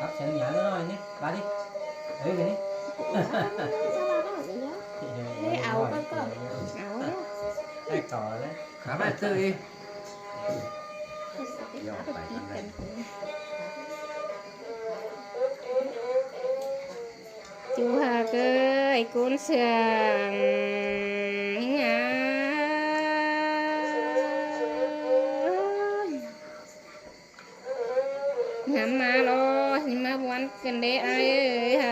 ປັບສຽງຫຍັງໜ້ອຍນີ້ ບາດນີ້ ເອີ ນີ້ ເອີ ເອົາກ່ອນ ເອົາແລ້ວ ໃຫ້ຕໍ່ເລີຍ ຫາມາຊື້ອີກ ເອົາໄປຕິດກັນ ຈູຫາເກີຍ ກຸນເຊື່ອງ ຫາມາລໍ ຊິມາມ່ວນກັນເດ້ອ້າຍເອີຍ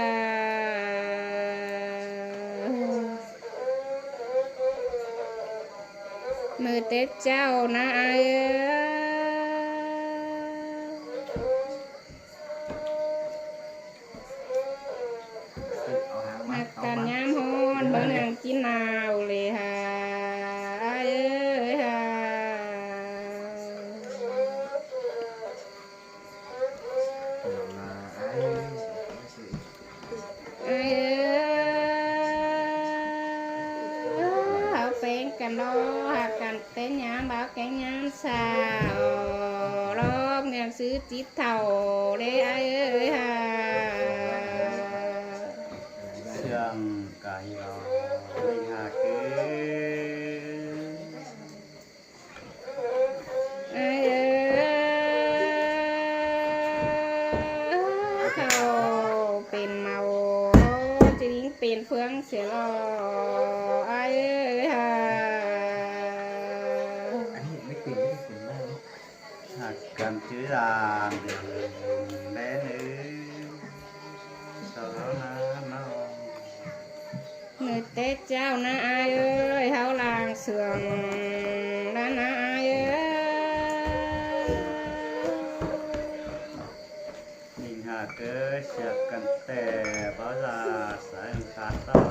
ມື້ແຕ່ເຊົ້ານະອ້າຍເອີຍ. ຮັກກັນຍາມຮ້ອນ ເບິ່ງໜັງກິນເຫຼົ້າເລີຍຫາ ອ້າຍເອີຍຫາ ອ້າຍເອີຍ ເຮົາແປງກັນເນາະ ຮັກກັນ ເປັນຍາມບ່າວແກງຍາມສາວ ລອກເມືອງຊື່ຈິດເຖົ້າເດ້ອ້າຍເອີຍຫາ ເຊື່ອງກາຍລອຍຫາກເອີຍ ອ້າຍເອີຍ ເຂົາເປັນເມົາ ຈະຍິງເປັນເຟືອງ ເສຍຫຼໍ ອ້າຍເອີຍຫາ ອັນນີ້ໄມ່ເປັນ ໄມ່ເປັນມາກເນາະ ຮັກກັນຈື່ລານເດີ ແລນເອີຍ ສາວລາວນາເນາະ ມື້ແຕ່ເຊົ້ານະອ້າຍເອີຍ ເຮົາລ້າງເຊື່ອງ ນະນະອ້າຍເອີຍ. ຍິງຫາເກີຍ ເສຍກັນແຕ່ບໍ່ລາສາຍຂາດຕໍ່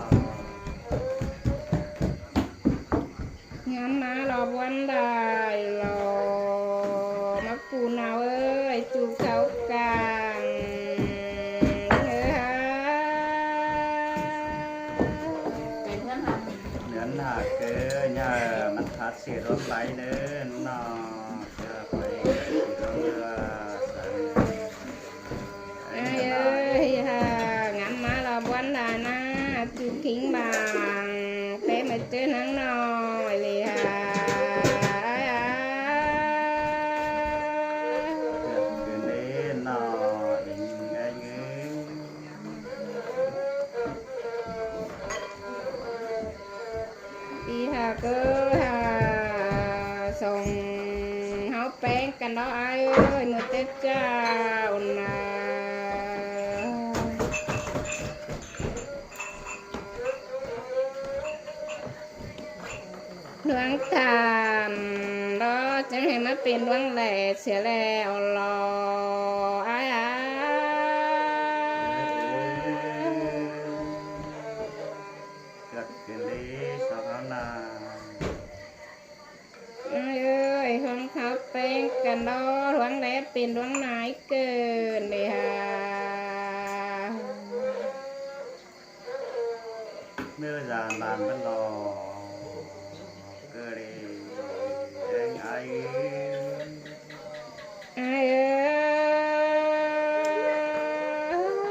ງານມາລອບວັນໄດ້ລອ ມາປູນາວເອີຍ ຈູເຂົ້າກັນເອີຍຫາ ເໜືອນຫາເກີຍ ຢ່າມັນຂາດເສດລົງໄປເດີນ້ອງ. ເອີຍ ເອີຍ ເອີຍ ຫາ ງາມມາລະບວນລະນາ ຈຸກຄິງບາງ ແຕ່ມາເຈີນາງນ້ອຍເລີຍຫາ ເກີດເດີນ້ອງເອີຍ. ອີ່ຫາເກີຍຫາ ສົ່ງເຮົາແປງກັນເນາະອ້າຍເອີຍ ມື້ແຕ່ເຊົ້ານະ ດວງທ່ານເນາະ ຈັ່ງໃຫ້ມາເປັນດວງແຫຼເສຍແລ້ວເນາະ ອ້າຍ ອ້າຍ. ເກີດຂຶ້ນເດ້ສາວເຮົານາ ເອີຍ ເຮົາແປງກັນເນາະ ດວງແລເປັນດວງນາຍເກີນເດ້ຫາ ເມື່ອຍາມບານບັນຫຼໍ ເກີດເດ້ເອີຍ ອ້າຍເອີຍ ອ້າຍເອີ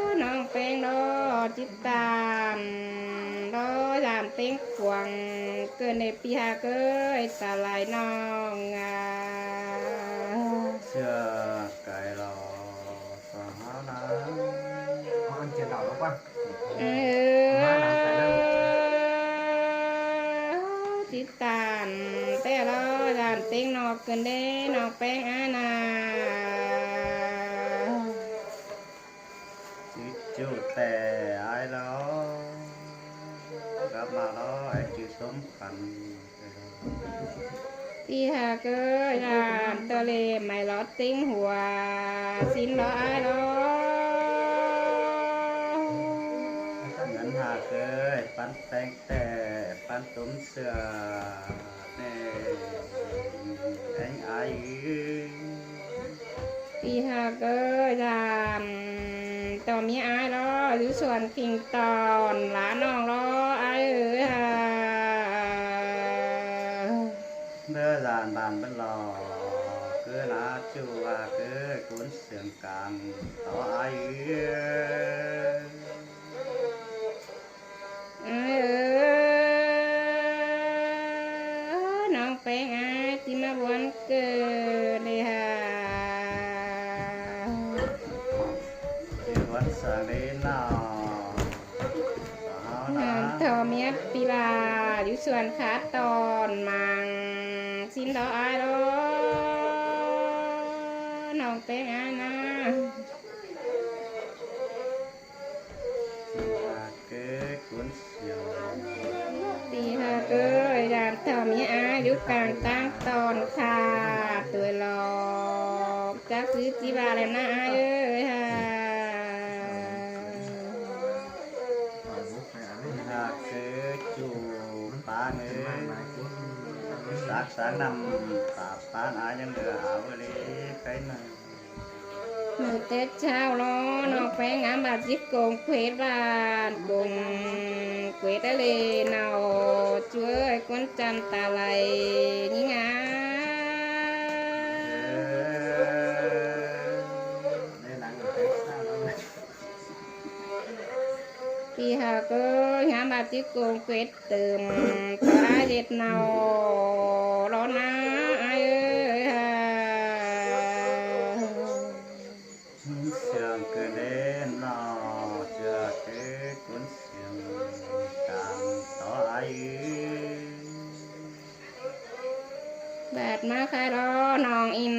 ຍ ນ້ອງແປງເນາະ ຕິດຕາມເນາະ ຍາມເຕັງກວາງ ເກີດໃນປີຫາເກີຍ ຕາຫຼາຍນ້ອງອາ ເຊື່ອກາຍຫຼໍ ສາວເຮົານາ ເອົາອັນຈະເລົ່າລະກວ່າ ເອີ ມານຳກັນນະ ຕິດຕາມແຕ່ລະຍາມເຕັງນອກເກີນເດ້ ນ້ອງແປງອານາ ຊິຈູແຕ່ອ້າຍລະ ກັບມາລະ ອ້າຍຈື່ສົມພັນ. ທີ່ຫາເກີຍຍາມຕະເລໄມ້ລອດຕິງຫົວ ສິນລອອ້າຍລອ ເງິນຫາເກີຍ ປັນແຕ່ງແຕ່ ປັນຕົມເສື້ອແນ່ ອ້າຍເອີຍ ພີ່ຮັກເອີຍ ຢ້ານຕໍ່ເມຍອ້າຍເນາະ ຢູ່ສວນຄິງຕອນ ລານ້ອງເນາະ ອ້າຍເອີຍ ເດີ ຢ້ານບ້ານເພິ່ນເນາະ ຄືນາຈູວ່າ ຄືກຸນເຊື່ອງການຕໍ່ອ້າຍເອີຍ. ເອີ ນ້ອງແປ້ງອ້າຍ ທີ່ມາວັນເກີດເດຫາ ວັນສັງເດນາ ເຮົານະ ເຖົ້າເມຍປີລາ ຢູ່ສວນຄາຕອນ ມັງຊິນດອກອ້າຍເນາະ ນ້ອງແປ້ງອ້າຍນະ. ເກີດກຸນສຽງ ຕີຫາເກີດ ຍາມເຖົ້າມີອາຍຸກາງຕັ້ງຕອນຂາດໂດຍຫຼອກ ຈັກຄືຈິວ່າແລ້ວນະອ້າຍເອີຍ ຫາກເກີດຈູບປານເອີຍ ສັກສາງນຳປາບປານອາຍັງເຫຼືອອາວເລີໄກນະ. ມື້ແຕ່ເຊົ້າເນາະ ນ້ອງແປ້ງງາມບາດຈິບກົງເຂວດບ້ານກົງເຂວດອະເລເນາະ ຈວຍກວນຈັນຕາໄຫຼຍິງງາມ ປີຫາເກີດງາມບາດຈິບກົງເຂວດ ເຕີມຕາເຮັດເນົ່າ ລໍນາອ້າຍເອີຍ ສຽງເກີນເດ້ເນາະ ຈະເກີດກຸນສຽງການຕໍ່ອາຍເອີຍ ບາດມາຄາຍລໍນ້ອງອິນ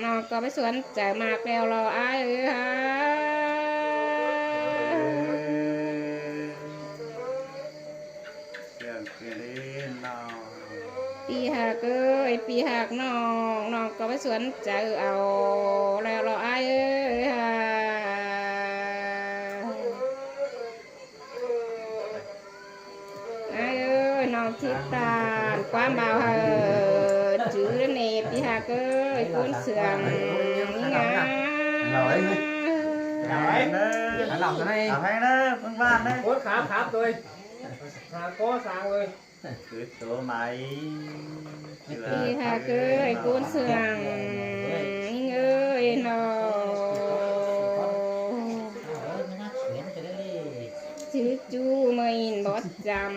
ນ້ອງກໍໄປສວນໃຈມາກແລ້ວລໍອ້າຍເອີຍ. ເລື່ອງຄືນີ້ນ້ອງ ປີຫາກເອີຍ ປີຫາກນ້ອງ ນ້ອງກໍໄປສວນໃຈເອົາແລ້ວລະອ້າຍເອີຍ ອ້າຍເອີຍ ນ້ອງທິດຕານຄວາມບ່າວເຮີ ຈື່ເນ ປີຫາກເອີຍ ຄູນເຊື່ອງງາມ ເອົາໃຫ້ເດີ ເອົາໃຫ້ເດີ ເບິ່ງບ້ານເດີ ໂອ້ຍ ຂາບ ຂາບໂຕຍ ຫາກໍສາງເລີຍ ຄືໂຕໃໝ່ ທີ່ຫາກເອີຍ ກູນເຊື່ອງເອີຍເນາະ ຈື່ຈູ່ເມີຍອິນບໍ່ຈຳ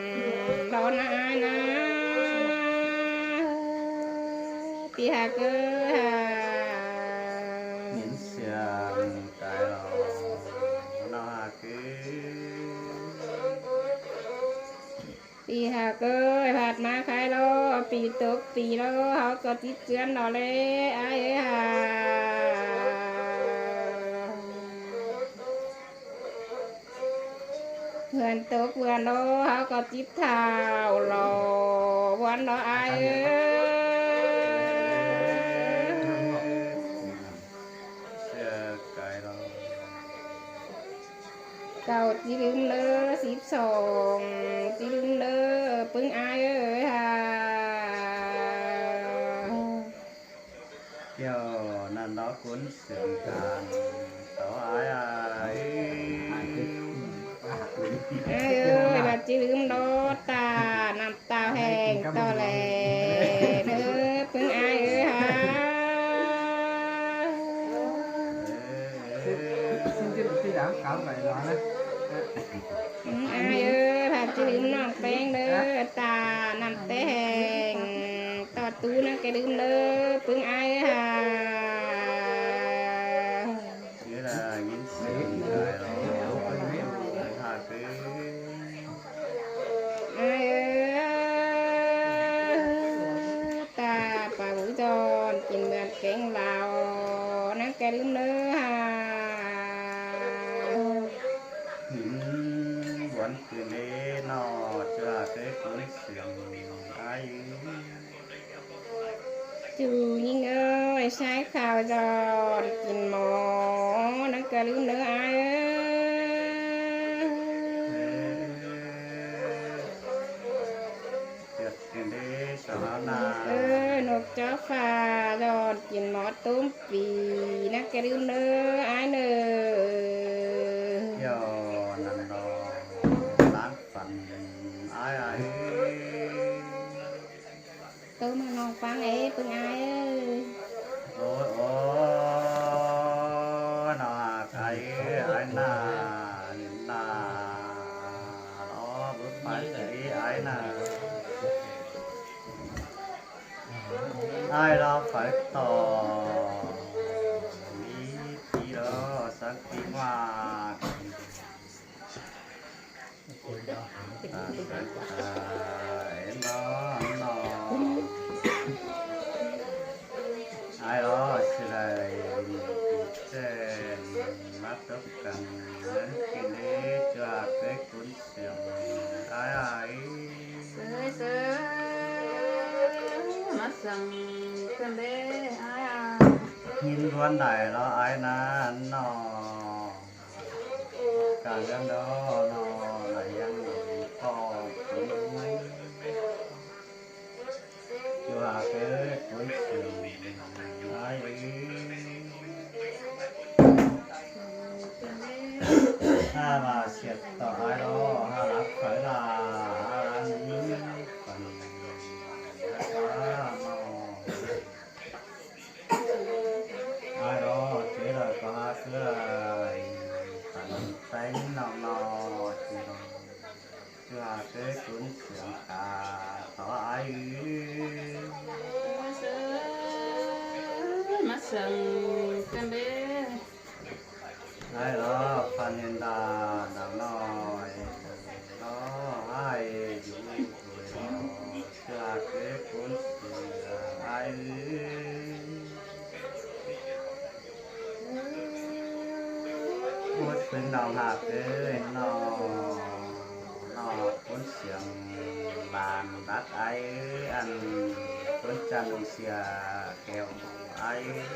ລອນານາ ທີ່ຫາກເອີຍ ຍິນສຽງກາຍລອນາ ຄື ປີຫາກເອີຍ ພັດມາຄາຍລໍ ປີຕົກປີລໍ ເຮົາກໍຕິດເຈື່ອນລໍແລ ອ້າຍເອີຍຫາ ເຮືອນຕົກເຮືອນລໍ ເຮົາກໍຕິດທ້າວລໍ ວອນລໍ ອ້າຍເອີຍ. ເກົ້າຈິລືມເດີ ສິບສອງຈິລືມເດີ ປຶ້ງອ້າຍເອີຍຫາ ກ່ຽວນັ້ນເນາະ ຄຸນເຊື່ອງການຕໍ່ອ້າຍ ອ້າຍເອີຍ ວ່າຈິລືມເດີ ຕານ້ຳ ຕາແຫ້ງຕໍ່ແລເດີ ປຶ້ງອ້າຍເອີຍຫາ ອືມ ອ້າຍເອີຍ ພາຈິລືມນ້ອງແປ້ງເດີ ຕານ້ຳແຕແຫ້ງ ຕໍ່ຕູ້ນາງກະລືມເດີ ປຶ້ງອ້າຍເອີຍຫາ. ເວລາຍິນສຽງກາຍລອນາ ອ້າຍເອີຍ ຕາປາບຸຈອນ ກິນເໝືອນແກງລາວ ນາງກະລືມເດີຫາ ຫືມ ວັນຄືນເດເນາະ ຈະເຄີຍຄຸ້ນສຽງອ້າຍ. ຈູຍິງເອີຍ ຊາຍຂາວຈອນ ກິນໝໍ ນາງກະລືລືມເດີອ້າຍເອີຍ ເກີດຂຶ້ນເດ້ສາວນາງ ເອີ. ເຈົ້າຂ້າ ດອນກິນໝໍ້ຕົ້ມປີ ນະ ກະດື່ມເດີອ້າຍເດີ. ຍ້ອນນັ້ນດອກ ຫຼານຝັນອ້າຍເອີຍ. ໂຕມານ້ອງຟັງເອ ປຶງອ້າຍເອີຍ. ໂອ້ຍ ໂອ້ຍ ນ້ອງຮັກອ້າຍເອີຍ ອ້າຍນາ ນາ ລໍເບິ່ງໄປເອີຍ ອ້າຍນາ. ອ້າຍລາວໄປຕໍ່ ມີທີ່ລໍສັກທີ່ວ່າ ອ້າຍລໍຊິໄດ້ແຈ້ງມາຕົບກັນເງິນກິນເດ ຈາກເກີດຄຸນ ສຽງອ້າຍ ເຊີຍ ເຊີຍ ມາສັງເພິ່ນເດ້ອ້າຍ. ຍິນລວນໄດ້ລະອ້າຍນານ້ອງ ການເລື່ອງດອນອນລະຍັງພໍຄົນ ຢູ່ຫາເກີດຄົນເຊື່ອອ້າຍເອີຍ. ຖ້າວ່າສຽດຕໍ່ອ້າຍລໍ ຫາລັກໄຟລາ ຫາລັກນີ້ ປັນ ອ້າຍລໍ ເຈີລະກະຫາເກືອ ປັນໄປນອກນອກ ເພື່ອເກີດບຸນເຊື່ອງກາ ຂໍອ້າຍເອີຍ ມາເຊິ່ງກັນເດີ. ອ້າຍລໍ ຝັນເຫັນດານດາວນ້ອຍ ລໍອ້າຍຢູ່ ເພື່ອເກີດບຸນເຊື່ອງ ອ້າຍເອີຍ. ໂອ້ຍ ເປັນດາວຮັກເອີຍ ນ້ອງ ນ້ອງຄົນຊຽງບ້ານລັດ ອ້າຍເອີຍ ອັນຄົນຈັນເຊຍແກ້ວ ອ້າຍເອີຍ.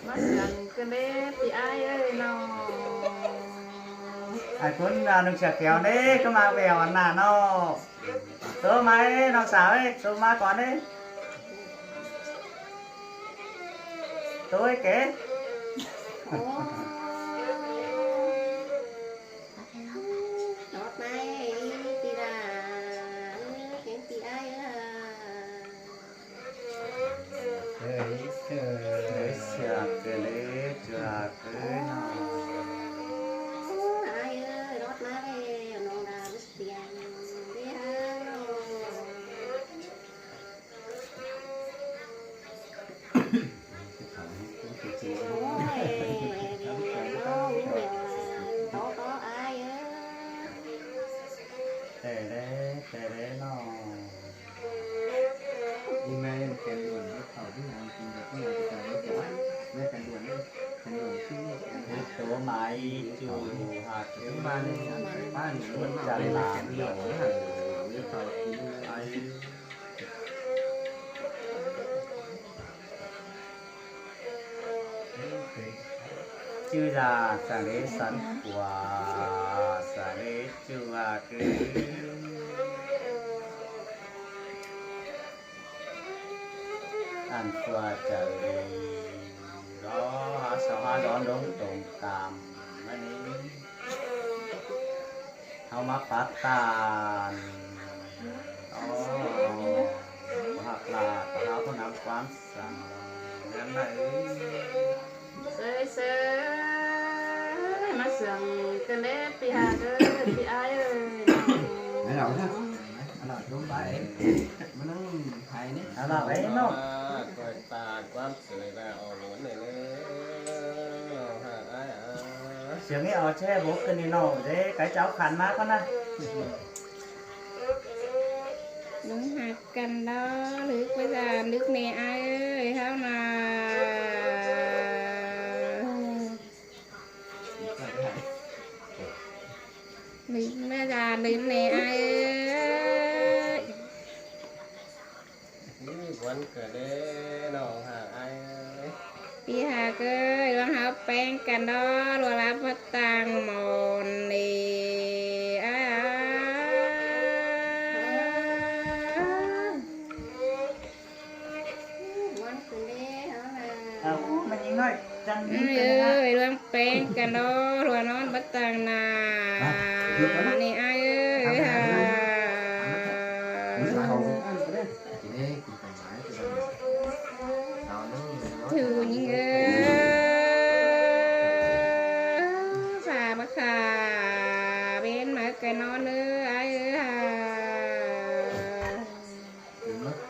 ມາສຽງກັນເດ້ ພີ່ອ້າຍເອີຍນ້ອງ ອ້າຍຄົນ ອາ ໜຸ່ມເຊຍແກ້ວເດ້ ຄືມາແວວອັນໜ້ານ້ອງ. ໂຕມາເອີຍ ນ້ອງສາວເອີຍ ໂຕມາກ່ອນເອີຍ ໂຕເອີຍເກ. ໂອ້ ດອກໄມ້ ຕີລາ ເຫັນຕີອ້າຍລາ ເອີຍ ເອີຍ ສຽງເກີເລ ຈວກເອີຍນ້ອງ ອ້າຍເອີຍ ດອກໄມ້ ນ້ອງດາວ ສຽງເດ້ ໂອ້ຍ ນ້ອງແວວລາ ຕໍ່ ຕໍ່ ອ້າຍເອີຍ ແຕ່ແລ ແຕ່ແລນ້ອງ ອີແມ່ແກນດ່ວນ ເຂົ້າທີ່ຫາກິນກັບຜູ້ໃດກໍໄດ້ ແມ່ແກນດ່ວນ ແກນດ່ວນທີ່ ໂຕໄມ້ ຈູ ຫາກິນບ້ານ ບ້ານ ຄົນຈັນລາວ ເຂົ້າກິນໄອ້ ຈື່ຢາ ສະເລສັນກວາ ສະເລຈຸອາຄື ອັນຕົວໃຈ ລໍຫາສະຫາດອນດົງຕົງຕາມ ມານີ້ ເຮົາມາປະທານ ອໍ ຮັກລາກະເຮົາຜູ້ນຳຄວາມສັງ ແມ່ນໄດ໋. ເຊີຍ ເຊີຍ ມາເຊິ່ງກັນເດ້ ພີ່ຫາເອີຍ ພີ່ອ້າຍເອີຍ ໃຫ້ເຮົານະ ອັນນັ້ນລົງໄປ ມັນຕ້ອງໃຫ້ນີ້ ອັນນັ້ນໄປເນາະ ກວດຕາຄວາມ ເຊີຍລະອອກລົງນີ້ເດີ ນ້ອງຫາກອ້າຍອາ ສຽງນີ້ເອົາແຊ່ບົກຂຶ້ນນີ້ນ້ອງເດ້ ໃກ້ຈະເອົາຂັນມາກ່ອນນະ ລົງຫັກກັນເດີ ລຶກໄປຊະ ລຶກແນ່ອ້າຍເອີຍ ເຮົານະ ລືມແມ່ຈາ ລືມແນ່ອ້າຍເອີຍ ມີຫວັນເກີດເດ້ ນ້ອງຫາກອ້າຍເອີຍ ພີ່ຫາກເອີຍ ລວງເຮົາແປ້ງກັນເນາະ ລວງລາວພະຕ່າງໝອນເດ້ ອ້າຍ ອ້າຍເອີຍ ລວມແປ້ງກັນເນາະ ຫົວນອນບັດຕາງໜ້າ ນີ້ອ້າຍເອີຍ ເອີ ເອີ ພາມາຂາເວັນມາໄກນອນເດີອ້າຍເອີຍ ເອີ ເ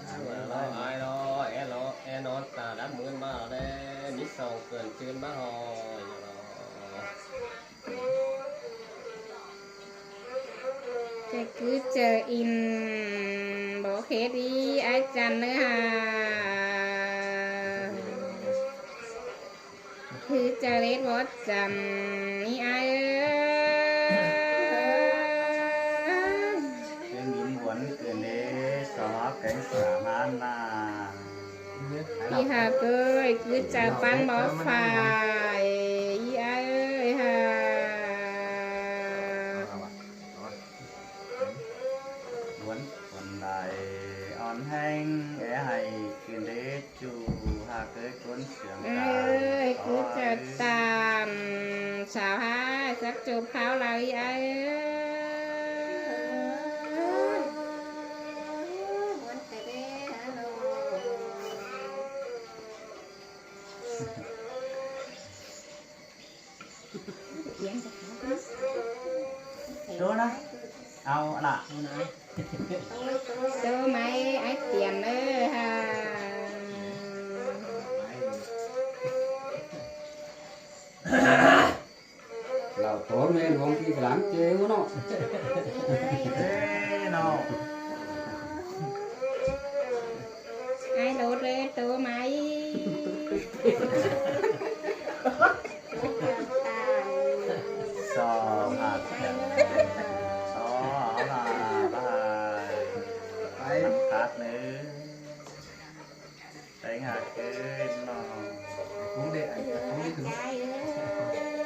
ອົາລະອ້າຍເນາະ ແອເນາະ ແອນອນຕາດັບມື້ມາແລ້ວ ມີສອງເກີນຕື່ນມາຮອຍເນາະ ຈະຄືເຈີອິນ ບໍ່ເຄດີອາຈານເນີຫາ ຄືຈະເລດບໍ່ຈຳ ນີ້ອ້າຍເອີຍ ເປັນບຸນບວນເກີນເດ ສອງເຮົາແກງສາມານນາ ອີ່ຫາເກີຍ ຄືຈະປັນບໍ່ຝ້າຍ ອີ່ອ້າຍເອີຍຫາ ບວນຄົນໃດອ່ອນແຮງ ແອໃຫ້ຄືນເດ ຈູຫາເກີຍຄົນເຊື່ອມຕາ ເອີຍ ຄືຈະຕາມສາວຫາສັກຈູພາວລາວອີ່ອ້າຍເອີຍ ໂຕນະ ເອົາລະ ໂຕໄມ້ອ້າຍຕຽນເດີຫາ ລາວໂຕແມ່ຫຼວງທີ່ກະລັງເຈວເນາະ ເອີເນາະ ອ້າຍໂລດເດີໂຕໄມ້ ສອງຫາກ ສອງຫາກ ໄປ ໄປຫາເກີນເນາະ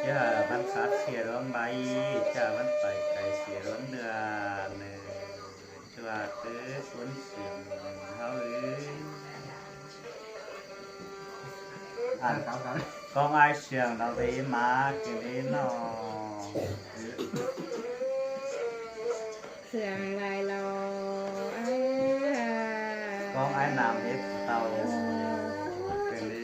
ຢ່າບັນຄັດເສຍດວງໃບ ຢ່າບັນໄປໄກເສຍດວງເດືອນ ຈວກເອີຍຄົນເຊື່ອມເຮົາເອີຍ ອັນ ກອງອ້າຍເຊື່ອມລາວເວມາກິນເດ້ເນາະ ເຄື່ອງລາຍຫຼໍ່ ກອງອ້າຍນຳເຮັດເຕົາ ເປັນເດ້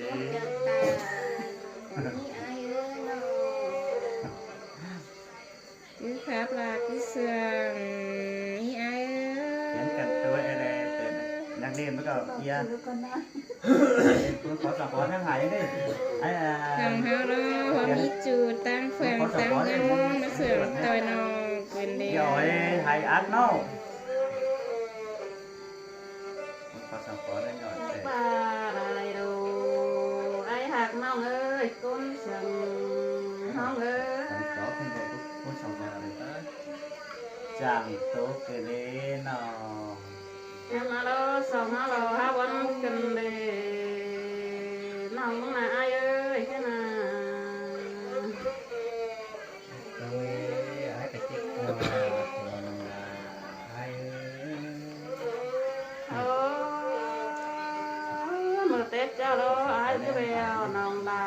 ຄືຄາບລາຄືເຊື່ອງ ອີ່ອ້າຍເອີຍ ຮຽນກັນໂຕເອເດ ນັກຮຽນມັນກໍເອຍ ເປັນຄົນຂໍສະພອນທາງຫາຍເດ້ ອ້າຍ ທາງເຮົາເນາະ ວ່າມີຈູດຕ່າງເຄື່ອງຕ່າງເງິນມາເຊື່ອມຕໍ່ນ້ອງເພິ່ນເດ້ ດຽວໃຫ້ອັດເນາະ ຂໍສະພອນ ອ້າຍຮັກນ້ອງເອີຍ ກົ້ນສັງ ນ້ອງເອີຍ ຈັງໂຕເກເລນ້ອງ ມາລອສອງມາລອຫາວັນກັນເດ ນ້ອງເບິ່ງໜ້າອ້າຍເອີຍ ແຄ່ນາ ໂອ້ຍ ອ້າຍກະເຈັບກວ່າ ອ້າຍເອີຍ ໂອ້ ມື້ເຕັດເຈົ້າລອ ອ້າຍຄືແວວ ນ້ອງຫຼ້າ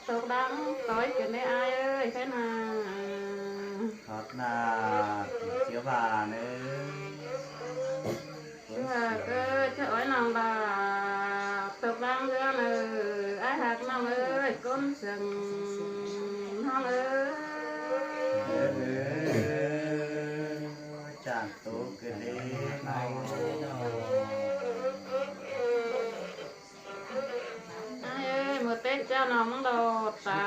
ຕົກດັງ ຕ້ອຍຂຶ້ນເດ້ອ້າຍເອີຍ ແຄ່ນາ ຮອດໜ້າເຈວາເນີ ເອີ ເອີ ເຈົ້າອ້າຍນ້ອງຫຼ້າຕົກດັງເດີ້ເນີ ອ້າຍຮັກນ້ອງເອີຍ ກົ້ນເຊິ່ງນ້ອງເອີຍ ເອີ ເອີ ຈາກໂຕເກີດເດ້ນ້ອງ ອ້າຍເອີຍ ມື້ເຕັດເຈົ້ານ້ອງໂດດຕາ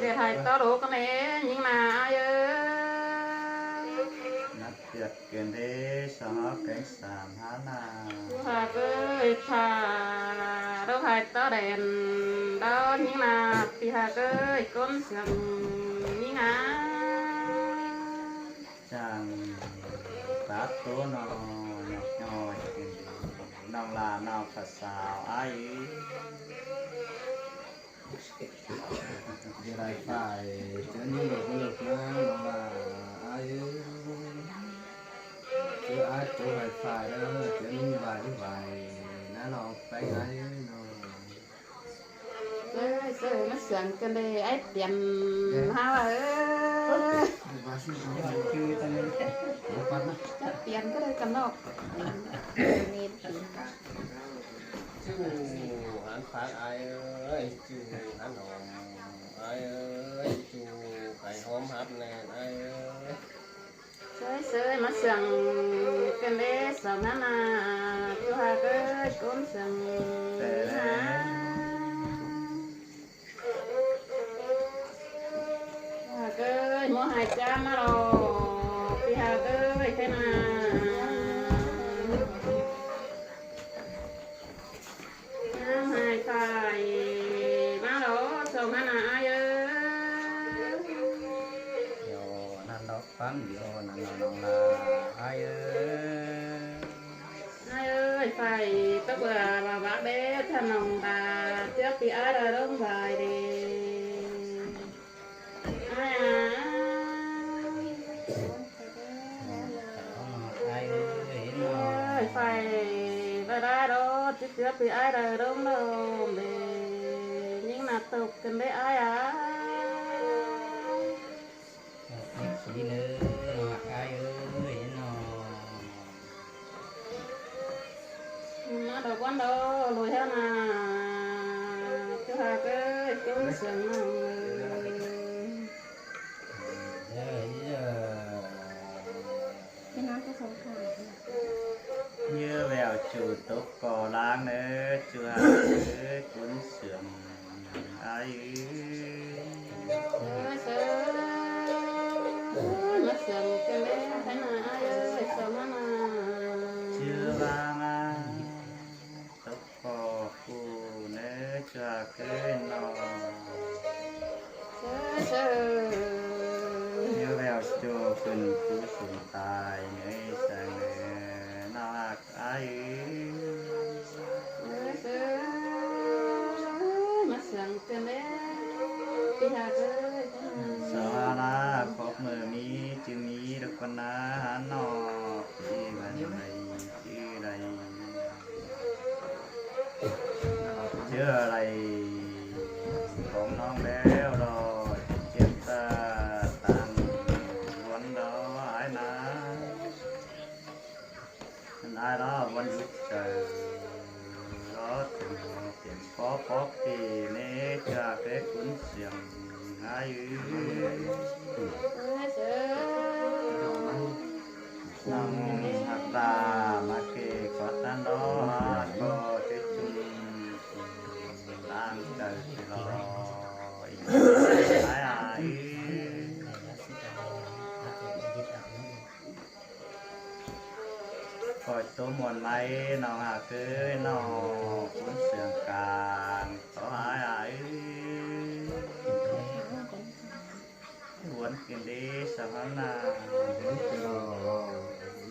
ເຮັດໃຫ້ໂຕລູກເນຍິງນາ ອ້າຍເອີຍ ນັດເກືອດເກີນເດ້ ສອງເຮົາແກງສາມຫານາ ຫາກເອີຍ ພາລູກໃຫ້ໂຕແດນ ດອນຍິງນາ ພີ່ຫາກເອີຍ ກົ້ນເຊື່ອງຍິງນາ ຈັ່ງຕັດໂຕນ້ອງ ນ້ອງລາ ນ້ອງພະສາວອ້າຍ ຈະໄດ້ໄປເຈີຍິງໂດດເລີກນາ ນ້ອງລາອ້າຍເອີຍ ເຈີອ້າຍໂຕໄວໄຟເດີ ເຈີຍິງໄວໄວ ນ້ອງໄປຫາເດີນ້ອງ. ເອີຍ ເຊີຍ ມາເຊື່ອງກັນເດ້ ອ້າຍປຽນຫາວ່າ ເອີຍ ຈັກປຽນກໍໄດ້ກັນເນາະ. ຈູ່ຫັນຜັກອ້າຍເອີຍ ຈູ່ຫັນຫອມອ້າຍເອີຍ ຈູ່ໄກ່ຫອມຫັບແນ່ນອ້າຍເອີຍ. ເຊີຍ ເຊີຍ ມາເຊື່ອງກັນເດ້ສອງຫັ້ນນະ ຈຸຮັກເອີຍ ກົ້ນເຊື່ອງຫາ ຈຸຮັກເອີຍ ໝໍຫາຍຈ້າມາຫຼໍ່ ຈຸຮັກເອີຍ ເທນາ ນ້ຳຫາຍໄປມາຫຼໍ່ ສົ່ງຫັ້ນນະອ້າຍເອີຍ. ດຽວນັ້ນດອກ ຟັງດຽວນັ້ນນ້ອງລາ ອ້າຍເອີຍ. ອ້າຍເອີຍ ໄຟຕົກເບື່ອວ່າວັກເດ້ ທ່ານນ້ອງຕາ ເຈືອປີອ້າຍລະລົງບາຍເດ້ ອ້າຍ ອ້າຍ ອ້າຍເອີຍ ໄຟລະລາໂດ ເຈືອປີອ້າຍລະລົງໂດມເດ້ ຍິງໜ້າຕົກກັນເດ້ ອ້າຍ ອ້າຍ. ເອັຟຊີເດີ ນ້ອງຮັກອ້າຍເອີຍນ້ອງ ມາດອກວັນດອກ ໂລຍເຮົານາ ເຈົ້າຮັກເອີຍ ເຈົ້າເຊື່ອງນ້ອງເອີຍ. ເອີ ເອີ ເອີ ເຢີແວວຈູຕົກກໍລ້າງເນີ ຈູຮັກເອີຍ ກຸນເຊື່ອງ ອ້າຍເອີຍ ເອີ ເຊີຍ ມາເຊື່ອງກັນແດ່ ໃຫ້ນາອ້າຍເອີຍ ເຊື່ອງມານາ ເຊື່ອວ່າງາຕົກກໍກູເນີ ເຊື່ອຄືນອກ ເຊີຍ ເຊີຍ ເດີແວວໂຈຂຶ້ນຄູສູງຕາຍເນີ ແສງເດີນອກ ອ້າຍເອີຍ ເອີ ເອີ ມາເຊື່ອງກັນແດ່ ພີ່ຮັກເອີຍ ສາວລາ ຂອບມືມີ ຈື່ມີ ດອກກະນາ ຫານອກ ທີ່ມັນໄດ້ ຊື່ໃດ ເທື່ອໃດ ຂອງນ້ອງແລ້ວດອກ ເຈັບຕາ ຕ່າງວັນດອກ ອ້າຍນາ. ນັ້ນອ້າຍລະວັນຢຸດໃຈ ລໍເຕັມເຕັມພໍພໍເກເນຈາເກກຸນສຽງ ອ້າຍເອີຍ ນ້ອງຮັກຕາມາເກກອດນັ້ນລໍ ກໍຈະຈຸ່ມລ້າງໃຈລອ ອ້າຍເອີຍ. ຂໍໂຕມ່ວນໄໝ ນ້ອງຮັກເອີຍ ນ້ອງຄົນເຊື່ອງກາງ ຂໍອ້າຍເອີຍ ຫວນກິນດີສະຫວັນນາ ນ້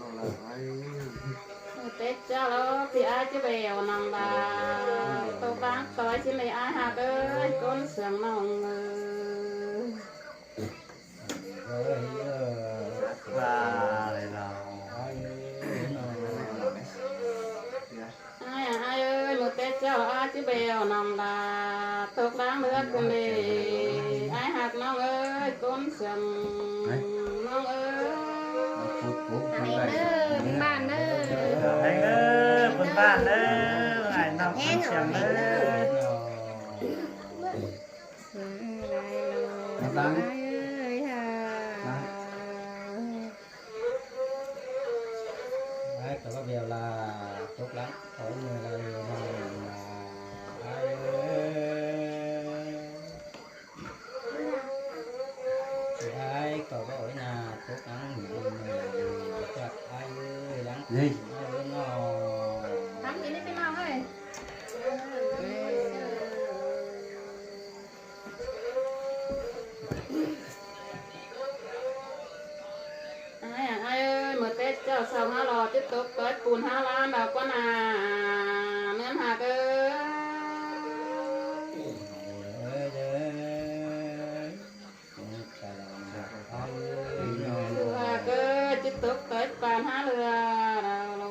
ອງລາອ້າຍເອີຍ ເຕັກເຈົ້າລະ ພີ່ອ້າຍຈະແບວນ້ອງລາ ໂຕກາງຕອຍຊິແມ່ອ້າຍຮັກເອີຍ ກົ້ນເຊື່ອງນ້ອງເອີຍ. ເອີ ເອີ ສັກວ່າແລ້ວ ອ້າຍ ອ້າຍເອີຍ ມື້ແຕ່ເຊົ້າອ້າຍຈະແບວນ້ອງລາ ຕົກລ້າງເລືອດກັນເດ້ ອ້າຍຮັກນ້ອງເອີຍ ກົ້ນເຊື່ອງນ້ອງເອີຍ ເດີ ບ້ານເດີ ເດີ ເດີ ບ້ານເດີ ອ້າຍນ້ອງກົ້ນເຊື່ອງເດີ. ອ້າຍກໍວ່າແວວລາຕົກຫຼັງເຂົາເມື່ອໃດມາ ອ້າຍເອີຍ ອ້າຍກໍວ່າໂອ້ຍນາຕົກຫຼັງເມື່ອໃດ ຈັກອ້າຍເອີຍ ຫຼັງ ເຮີ້ຍ ອ້າຍເອີຍນ້ອງ ທຳກິນນີ້ພີ່ນ້ອງເອີຍ. ອ້າຍ ອ້າຍເອີຍ ມື້ແຕ່ເຊົ້າເຊົ້າຫາຫຼໍ່ ຈິດຕົກເກີດປູນຫາຫຼານດອກກວ່າໜ້າ ເນີນຫາກເອີຍ ເອີຍເດີ ຫາກເອີຍ ຈິດຕົກເກີດປານຫາເຫຼືອດາໂລ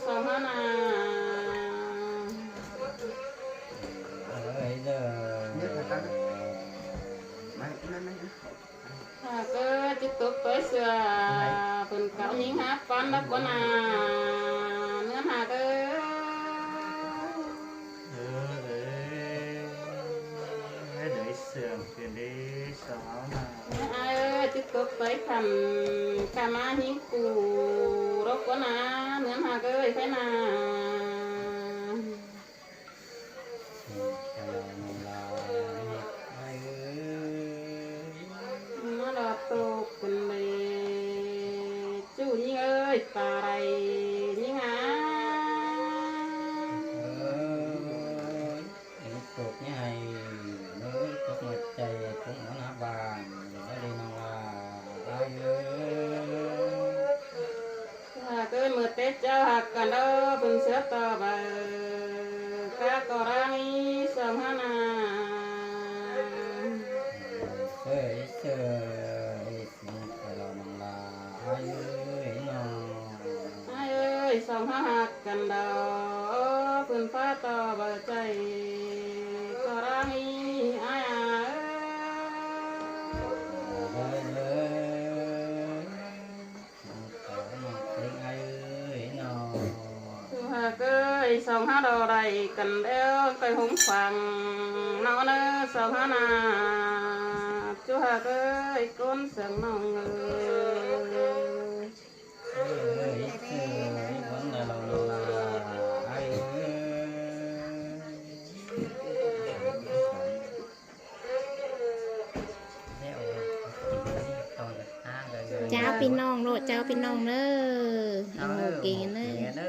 ເຊົ້າຫາໜ້າ ຕົກຕອຍເສື້ອ ເພິ່ນເອົາຍິງຫາປັນດອກບໍ່ນາ ເໜືອນຫາກເອີຍ. ເອີ ເອີ ໄດ້ເຊື່ອງເປັນເດ້ສາວນາ ເອີ ອາຍເອີຍ ຈິດຕົກຕອຍຄັນ ກະມາຍິງກູດອກບໍ່ນາ ເໜືອນຫາກເອີຍ ໄປນາ. ມາລອດໂຕກກັນເລີຍ ຈູ້ຍິງເອີຍ ຕາໄລຍິງອາຍ ເອີຍ ຕົກໃຫຍ່ເອີຍ ຕົກໝົດໃຈ ຕົກຫົວໜ້າບ້ານ ເອີຍ ໄດ້ນາງລາ ອາຍເອີຍ. ຫາກເອີຍ ເມື່ອແຕ່ເຈົ້າຮັກກັນດອກ ເພິ່ນເສືອຕໍ່ໄປ ກະກໍລາງອີສອງເຮົານາ ເຊີຍເຊີຍ ສິງກະລານາງລາ ອາຍເອີຍນ້ອງ ອາຍເອີຍ ສອງເຮົາຮັກກັນດອກ ເພິ່ນຟ້າຕໍ່ໄປໃຈ ກໍລາງອີ ອາຍອາຍເອີຍ ເອີຍເອີຍ. ຈູ້ຫາກເອີຍ ສອງເຮົາດອກໄດ້ກັນແລ້ວ ໄກຫົງຝັ່ງເນາະເນີ ສອງເຮົານາ ຈູ້ຫາກເອີຍ ກົ້ນສຽງນ້ອງເອີຍ ເອີຍ ເອີຍ ຄົນລະລາ ອ້າຍເອີຍ. ເຈົ້າພີ່ນ້ອງໂລດ ເຈົ້າພີ່ນ້ອງເດີ ເອົາເອົາເກັ່ງເດີ ເກັ່ງເດີ